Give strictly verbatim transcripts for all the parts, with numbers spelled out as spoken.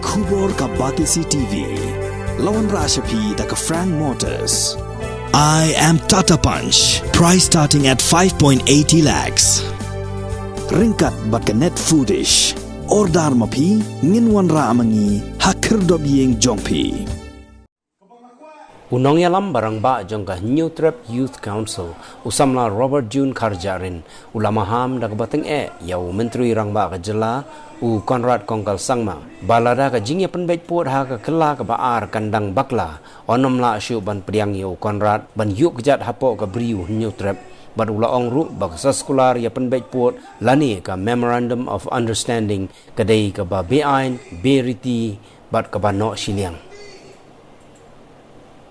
Khubor ka Batesi T V. La wanrah sha phi da ka Frank Motors. I am Tata Punch. Price starting at five point eighty lakhs. Ryngkat bad ka Net Foodish. Order ma phi, ngin wanrah ma ngi ha khyrdop ïing jong phi. U nongïalam ba rangbah jong ka Hynñiewtrep Youth Council, u samla Robert June Kharjahrin, u la maham da kaba tyngeh ïa u Myntri Rangbah ka jylla, u Conrad Kongkal Sangma, ba lada ka jingïapynbeit pud ha ka kylla kaba ar kan dang bakla, yn ym lah shuh ban pdiang ïa u Conrad ban ïuh kjat hapoh ka bri u Hynñiewtrep. Bad u la ong ruh ba ka soskular ïapynbeit pud lane ka Memorandum of Understanding ka dei kaba beaiñ, beriti bad kaba noh shiliang.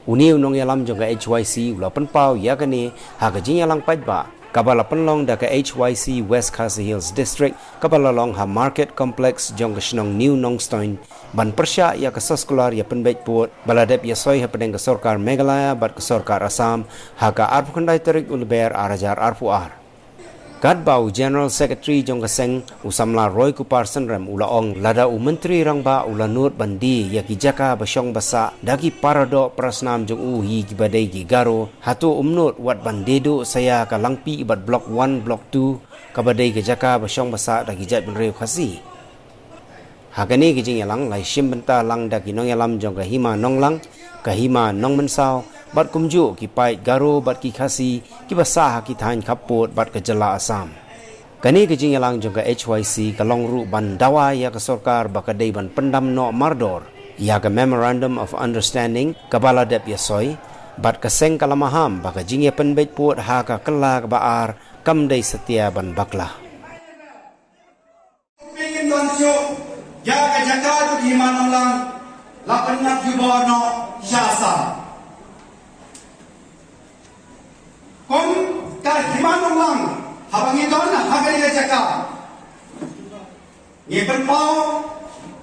Une u nongïalam jong ka H Y C u la pynpaw ïa kane ha ka jingïalang paidbah kaba la pynlong da ka H Y C West Khasi Hills District, kaba la long ha Market Complex jong ka shnong New Nongstoiñ, ban pyrshah ïa ka soskular ïapynbeit pud ba la dep ïasoi hapdeng ka sorkar Meghalaya bad ka sorkar Assam ha ka arphew khyndai tarik u Lber ar hajar arphew ar. Katba u General Secretary jong ka seng, u samla Roy Kupar Synrem, u la ong, lada u Myntri Rangbah u la nud ban die ïa ki jaka ba shong ba sah da ki paradoh parasnam jong u hi kiba dei ki Garo, hato um nud wat ban die duh sa ïa ka Langpih bad Block One, Block Two, kaba dei ka jaka ba shong ba sah da ki jaitbynriew Khasi. Ha kane ka jingïalang la shim bynta lang da ki nongïalam jong ka Hima Nonglang, ka Hima Nongmynsaw, bad kumjuh ki paid Garo bad ki Khasi kiba sah ha ki thaiñ khappud bad ka jylla Assam. Kane ka jingïalang jong ka H Y C ka long ruh ban dawa ïa ka sorkar ba ka dei ban pyndam noh mardor ïa ka Memorandum of Understanding kaba la dep ïasoi, bad ka seng ka la maham ba ka jingïapynbeit pud ha ka kylla kaba ar kam dei satia ban bakla. Pynban shuh ïa ka jaka jong ka Hima Nonglang la pynïap jubor noh sha Assam. Kum ka Hima Nonglang, haba ngi don ha kane ka jaka, ngi pynpaw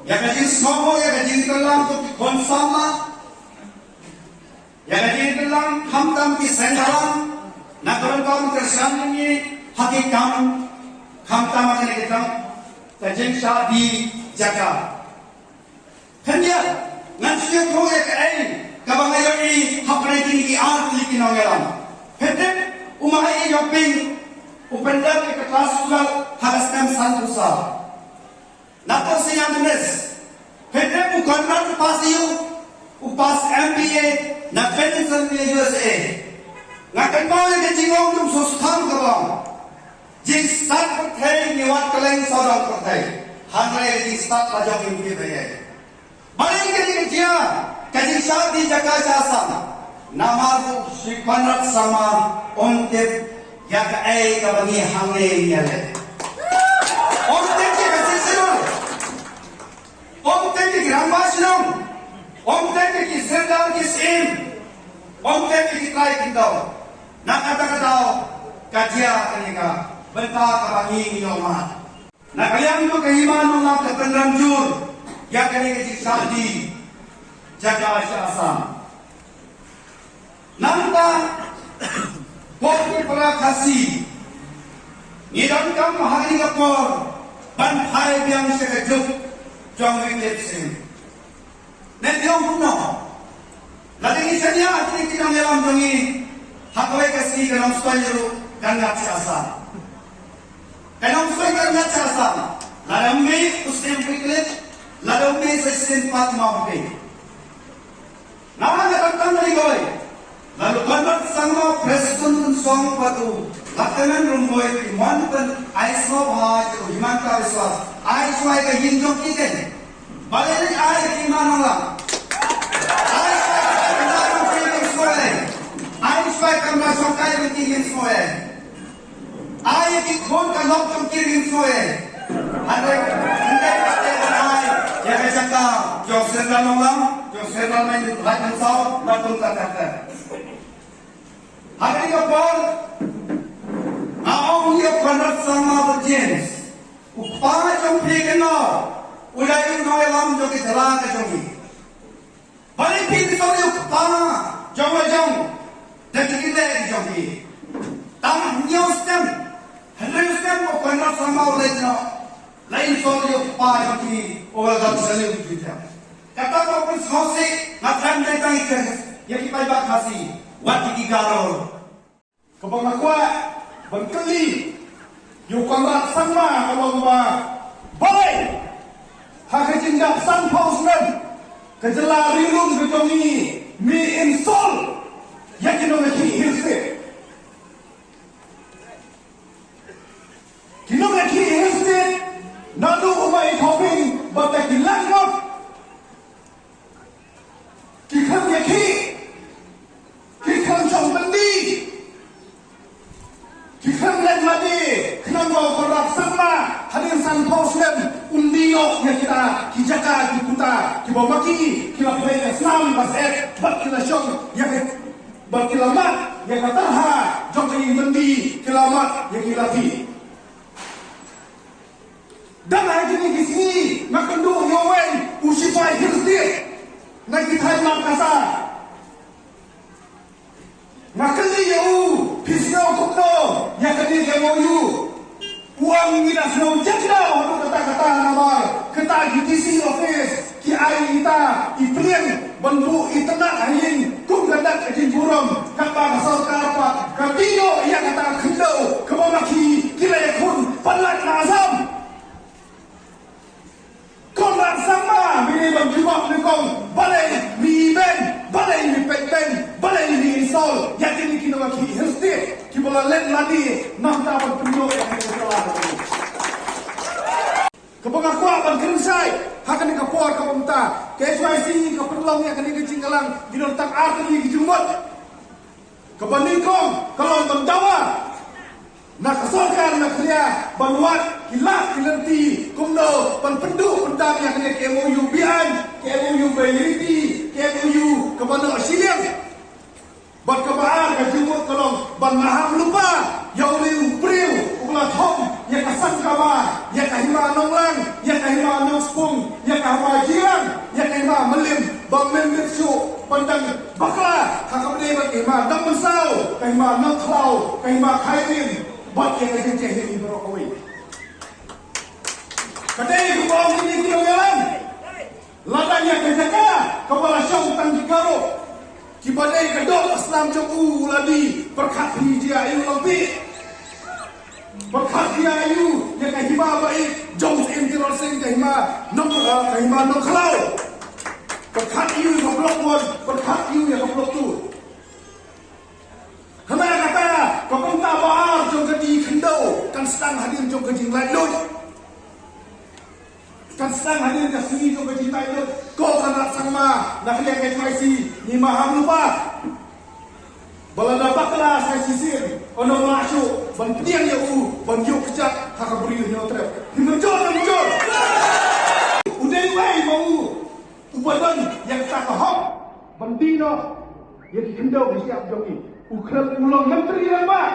ïa ka jingsngewnguh, ïa ka jingkyrlang jong ki khun samla, ïa ka jingkyrlang khamtam ki seng bhalang na ka bynta ban kyrshan ïa ngi ha ki kam, khamtam ha kane ka kam ka jingshah die jaka. Khyndiat, ngan shu ïathuh ïa kaei kaba nga ïohi hapdeng kine ki ar tylli ki nongïalam. Phi tip, u Mahaei Yoping u pyndep ïa ka klas twelve ha ka snem sanphew saw. Na ka Saint Agnes, phi tip, u Conrad u pass ïa u, u pass M B A na Pennsylvania, U S A. Nga kynmaw ïa ka jingong jong u Soso Tham kaba ong, jingstad pyrthei ngi wad kylleng sawdong pyrthei, hynrei ka jingstad la jong ngi ym tip ei ei. Balei kane ka jia, ka jingshah die jaka sha Assam? Namar ba u Shri Conrad Sangma um tip ïa kaei kaba ngi hangne ngi ïaleh. Um tip ïa ka Sixth Schedule. Um tip ïa ki rangbah shnong. Um tip ïa ki sirdar ki syiem. Um tip ïa ki trai kynthei. Na kata ka daw ka jia kane ka bynta kaba ngi ngi ïohmad. Na ka liang jong ka Hima Nonglang ka pynrem jur ïa kane ka jingshah die jaka sha Assam. Nangta, ko ki para Khasi, ngi donkam ha kane ka por ban phai biang sha ka juk jong u Wycliffe Singh. Ne phi ong kumno? Lada ngi shaniah ha kine ki nongïalam jong ngi, ha kawei ka sngi ka Nongstoiñ ruh kan ngat sha Assam. Ka Nongstoiñ kan ngat sha Assam. Lada ym mih u Sir Wycliffe, lada ym mih sa shisien pat ma u Hoping. Namar nga tang tang kawei. Lada u Conrad Sangma, Prestone Tynsong bad u Lieutenant Rymbui ki mon ban ai sngewbha ïa u Himanta Biswa, ai shuwa ïa ka ïing jong ki keiñ. Balei leit ai ïa ka Hima Nonglang? Ai shuwa ïa ka kamra jong ki, ngin sngewbha. Ai shuwa ïa ka kamra shongkai jong ki, ngin sngewbha. Ai ïa ki khun ka lok jong ki, ngin sngewbha. Hynrei, hynrei, hynrei, ai ïa ka jaka jong Syrdar Nonglang, jong Syrdar Maiñ, Laitmynsaw, bad kumta ter ter. Ha kane ka por, nga ong ïa u Conrad Sangma bad James, u kpa jong phi kynmaw, u dei u nongïalam jong ka jylla ka jong ngi. Balei phi kynmaw ïa u kpa jong la jong da ki kynleh ki jong phi? Tang hynñiew snem, hynriew snem u Conrad Sangma u leit noh. Lain sor ïa u kpa jong ki, u la dang salim ki jam. Kata ka pynskhem sih, nga kren dei tang ïa ki paidbah Khasi, wat ïa ki Garo. Kaba nga kwah ban kylli ïa u Conrad Sangma ka long ba, balei ha ka jingdap sanphew snem ka jylla ri lum ka jong ngi, me insult ïa ki nongïakhih Hill State. Ki nongïakhih Hill State, naduh u Bah Thawphing bad ki langmot, ki khlem ïakhih, ki khlem shong byndi, ki khlem leit lade, khnang ba u Conrad Sangma hadien sanphew snem un die noh ïa kita ki jaka ki puta kiba ma ki, ki la pynleit ka snam ba shet bad ki la shong ïa ka, bad ki la mad ïa ka tarha jong ka ïing byndi, ki la mad ïa ki lathi. Dang ha kine ki sngi nga kynduh ïa uwei u shipai Hill State na ki thaiñ Makassar. Nga kylli ïa u, phi sngew kumno ïa kane ka M O U? U ong, ngi da sngew jakhlia haduh katta katta namar kata ki D C office ki ai ïa kita i pliang ban buh itynnad ha ïing kum ka dak ka jingburom, katba ka sorkar pat ka die noh ïa kata ka khyndew kaba ma ki, ki la ïakhun ban lait na Assam. Conrad Sangma, me dei ban jubab nyngkong, balei me ibeiñ, balei me peit beiñ, balei me insult ïa kine ki nongïakhih Hill State kiba la leit lade na bynta ban pynïoh ïa kane ka jylla. Kaba nga kwah ban kren shai ha kane ka por kaba mynta, ka H Y C ka pynlong ïa kane ka jingïalang, ngi don tang ar tylli ki jingmut. Kaba nyngkong ka long ban dawa na ka sorkar na khlieh ban wad ki lad ki lynti kumno ban pynduh pyndam ïa kane ka M O U beaiñ, ka M O U ba ïariti, ka M O U kaba noh shiliang. Bad kaba ar ka jingmut ka long ban maham lypa ïa u briew uba la thom ïa ka Sangkama, ïa ka Hima Nonglang, ïa ka Hima Nongspung, ïa ka Hima Jirang, ïa ka Hima Mylliem, ba men bit shuh ban dang bakla ha kaba ïadei bad ka Hima Nongmynsaw, ka Hima Nongkhlaw, ka Hima Khyrim bad ïa ka Jaiñtia Hills baroh kawei. Ka dei kaba ong kine ki nongïalam. Lada ïa ka jaka kaba la shong tang ki Garo, kiba dei ka doh ka snam jong u, u la die, pyrkhat hi jia aiu Longpih? Pyrkhat hi jia aiu ïa ka hima ba ïeit jong Syiem Tirot Sing, ka Hima Nong, eh, ka Hima Nongkhlaw? Pyrkhat aiu ïa ka Block One, pyrkhat aiu ïa ka Block Two? Hynrei kata ka bynta ba ar jong ka die khyndew kan sdang hadien jong ka jinglaitluid. Kan sdang hadien ka sngi jong ka jinglaitluid. Ko Conrad Sangma, na ka liang H Y C ngi maham lypa ba lada bakla sa shisien, ym lah shuh ban pdiang ïa u ban ïoh kjat ha ka Bri u Hynñiewtrep. Phi mynjur, phi mynjur? U dei uwei ba u uba don ïa kata ka hok ban die noh ïa ki khyndew ki shyiap jong ngi. U khlem, u long Myntri Rangbah.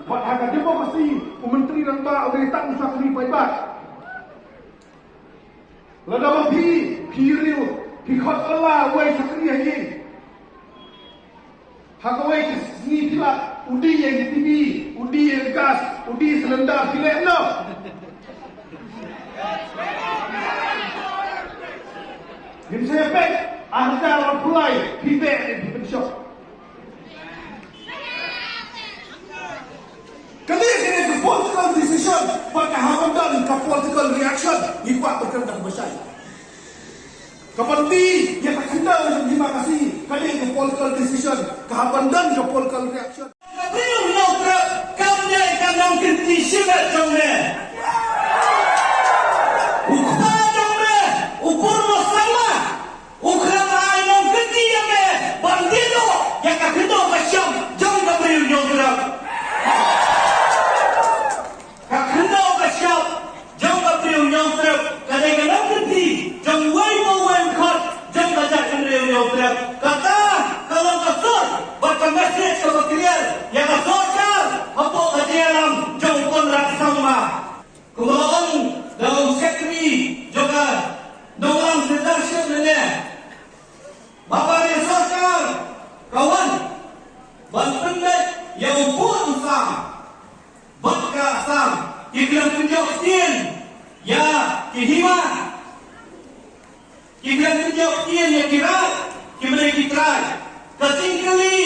Bad ha ka democracy u Myntri Rangbah u dei tang u shakri paidbah. Lada ma phi, phi riew, phi khot kylla uwei shakri ha ïing. Ha kawei ka sngi phi lah, u die ïa ka T V, u die ïa ka gas, u die cylinder, phi leh noh. Ngin sa ïa peit, ar hajar arphew lai, phi beh ne phi pynshong. Kane, kane ka political decision, bad ka hap ban don ka political reaction, ngi kwah ban kren da kaba shai. Ka ban die ïa ka khyndew jong ki Hima Khasi, ka dei ka political decision, ka hap ban don ka political reaction. Ka briew Hynñiewtrep kam dei ka nongkynti shimet jong me. U kpa jong me, u Purno Sangma, u khlem ai nongkynti ïa me ban die noh ïa ka khyndew ka shyiap jong ka briew Hynñiewtrep. Ka khyndew ka shyiap jong ka briew Hynñiewtrep ka dei ka nongkynti jong uwei pa uwei u dkhot jong ka jaitbynriew Hynñiewtrep. Kata ka long ka sur bad ka message kaba clear ïa ka sorkar hapoh ka jingïalam jong u Conrad Sangma. Kumba la ong da u Secretary jong ka Nonglang Central State mynne, ba ka sorkar ka wan ban pyndait ïa u pud u sam. Bad ka Assam ki khlem pynjop ktien ïa ki hima, ki kren pynïap ktien ïa ki rai, ki mane ki trai. Ka jingkylli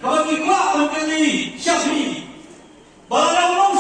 kaba ki kwah ban kylli sha phi, ba lada u